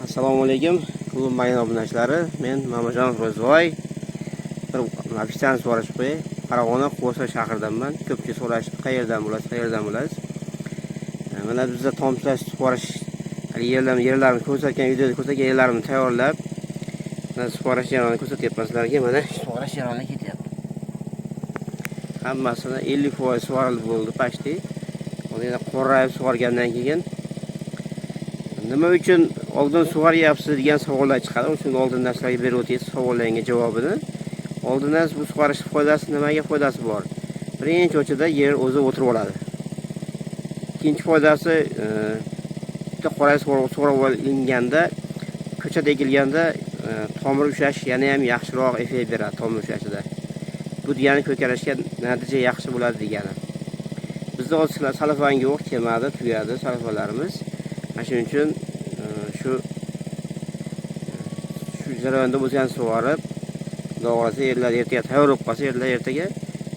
Assalomu alaykum, klub mayin obunachilari. Men Mamajonov Ro'zvoy. Bir ofitsiant so'rashib qo'yay. Farg'ona, Quvasoy shahridanman. Ko'pchilik so'rashib, qayerdan bo'lasiz, qayerdan bo'lasiz? Mana bizda tomchilash sug'orish hali yerlarni ko'rsatgan videoda ko'rsatgan yerlarimni tayyorlab, mana sug'orish jarayonini ko'rsatyapman sizlarga. Mana sug'orish jarayoni ketyapti. Hammasini 50% sug'orilib bo'ldi почти. Hozir yana qorayib sug'organdan keyin nima uchun oldin sug'oryapsiz degan savollar chiqadi. O'sha oldindan sizlarga berib o'tay savollarga javobini. Oldindan bu sug'orish foydasi, nimaga foydasi bor? Birinchi o'chida yer o'zi o'tirib oladi. Ikkinchi foydasi, bitta qorayib sug'orib olinganda, ko'chat ekilganda tomir ushlash yana ham yaxshiroq effekt beradi tomir ushlashida. Bu degani ko'karishga natija yaxshi bo'ladi degani. Bizda hozir salafan yo'q, kelmadi, tugadi salafanlarimiz. Mana shuning uchun shu jarayonda o'zini sug'orib, Xudo xohlasa, yerlar ertaga tayyor bo'lib qolsa, yerlar ertaga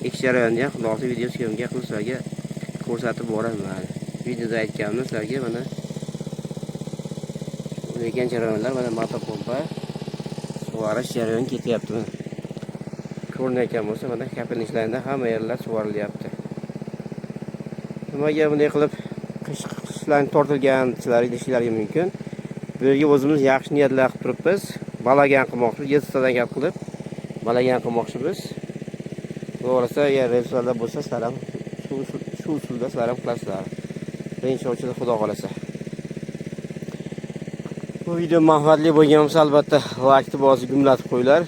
ekish jarayonida ham, Xudo xohlasa, video съёмка qilib sizlarga ko'rsatib boraman. Videoda aytganimni sizlarga mana lekin jarayonlar, mana motopompa sug'orish jarayoni ketyapti. Mana ko'rinayotgan bo'lsa, mana kapelnichlarda hamma yerlar sug'orilyapti. Nimaga bunday qilib qish qishlarni tortilgan sizlar deyishlari mumkin. Bu yerga o'zimiz yaxshi niyatlar qilib turibmiz. Balagan qilmoqchimiz, yettitadan gap qilib balagan qilmoqchimiz. Xudo xohlasa, agar relslarda bo'lsa, sizlar ham shu usulda sizlar ham qilasizlar. Birinchi ochida, Xudo xohlasa. Bu video manfaatli bo'lgan bo'lsa, albatta laykni bosib, gumlatib qo'yinglar.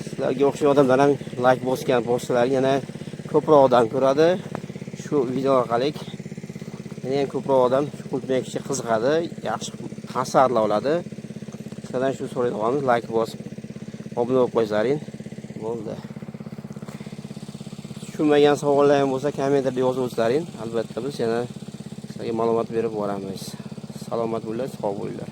Sizlarga o'xshagan odamlar ham layk bosgan bossalar, yana ko'proq odam ko'radi. Shu video orqali yana ham ko'proq odam shu qulupnay ekishga qiziqadi, yaxshi maslahatlar oladi. Sizlardan shu so'raydiganimiz, layk bosib, obuna bo'lib qo'ysalaring bo'ldi. Tushunmagan savollar ham bo'lsa, kommentariyada yozib o'tslaring. Albatta, biz yana sizlarga ma'lumot berib boramiz. Salomat bo'linglar, sog' bo'linglar.